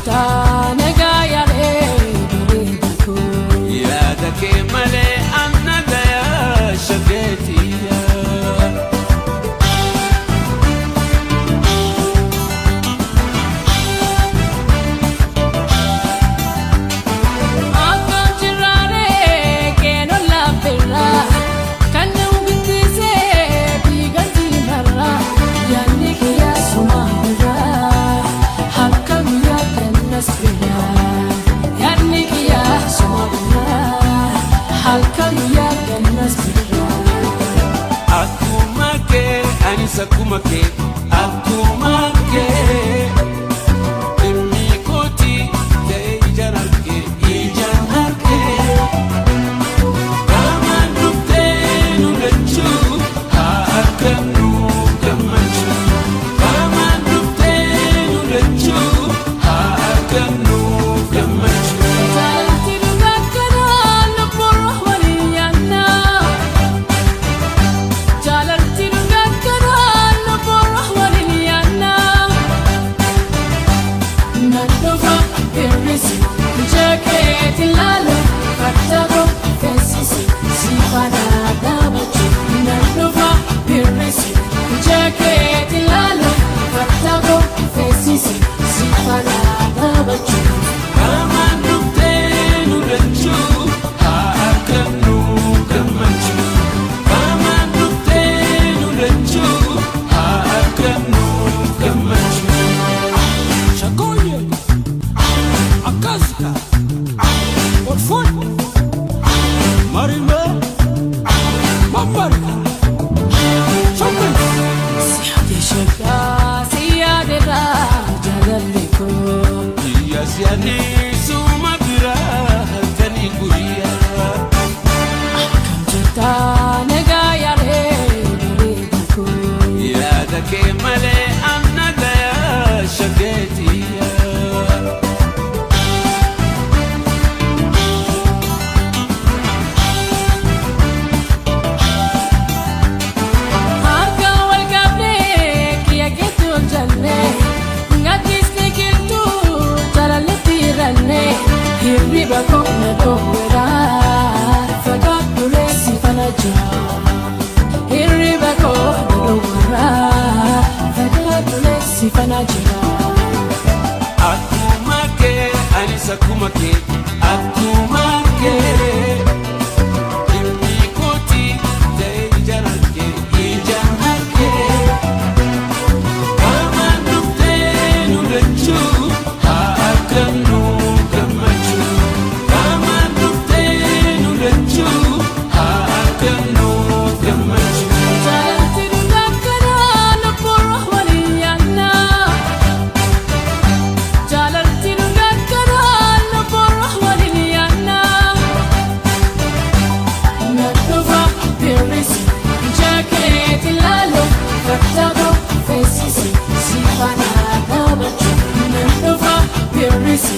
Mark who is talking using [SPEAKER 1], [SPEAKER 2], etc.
[SPEAKER 1] jirtaa nagaa yaadee bareeda koo.
[SPEAKER 2] Yaada kee malee anna gayaa shageetiya.
[SPEAKER 1] Akkam jirraaree keenon laafirraa kan nama bittisee dhiigan diimarraa yaadni kiyyaa suma biraa halkan guyyaa kennas biraa yaadni kiyyaa suma biraa halkan guyyaa kennas biraa.
[SPEAKER 2] Akkuma kee anis akkuma kee, akkuma kee. Dhimmi kooti ta'e ijaan argee, ijaan argee. Qaamaan dhuftee nu lachuu haa argannu gammachuu. Qaamaan dhuftee nu lachuu haa argannu gammachuu.
[SPEAKER 1] Jaalalti dhugaa kanaa lubbuun waliin yaannaa. Jaalalti dhugaa kanaa lubbuun waliin yaannaa. Nan dhufa hir'isi ija keetti ilaalu farda koo feesisi si faana dhaabachuu. Nan dhufa hir'isi ija keetti ilaalu farda koo feesisi si faana dhaabachuu.
[SPEAKER 2] Qaamaan dhuftee nu lachuu haa argannu gammachuu. Qaamaan dhuftee nu lachuu haa argannu gammachuu.
[SPEAKER 3] Shakoye Akasika Orfun Marime Mamarika Chopin.
[SPEAKER 1] Siyaadee siyaadeedhaa jaalalli koo.
[SPEAKER 2] Biyya si'anii suma biraa halkanii guyyaa.
[SPEAKER 1] Akkam jirtaa nagaa yaadee bareeda koo.
[SPEAKER 2] Yaada kee malee anna gayaa shageetiya.
[SPEAKER 1] Harka wal qabnee kiyya keetti ol jannee gaddisni kiltuu jaalallitti hir'annee hirriba koo na dhoowweraa fagaadhulee si fana jira. Hirriba koo na dhoowweraa fagaadhulee si fana jira.
[SPEAKER 2] Akkuma kee anis akkuma kee, akkuma kee. Dhimmi kooti ta'e ijaan argee, ijaan argee. Qaamaan dhuftee nu lachuu haa argannu gammachuu. Qaamaan dhuftee nu lachuu haa argannu gammachuu.
[SPEAKER 1] Jaalalti dhugaa kanaa lubbuun waliin yaannaa. Jaalalti dhugaa kanaa lubbuun waliin yaannaa. Nan dhufa hir'isi ija keetti ilaalu farda koo feesisi si faana dhaabachuu. Nan dhufa hir'isi.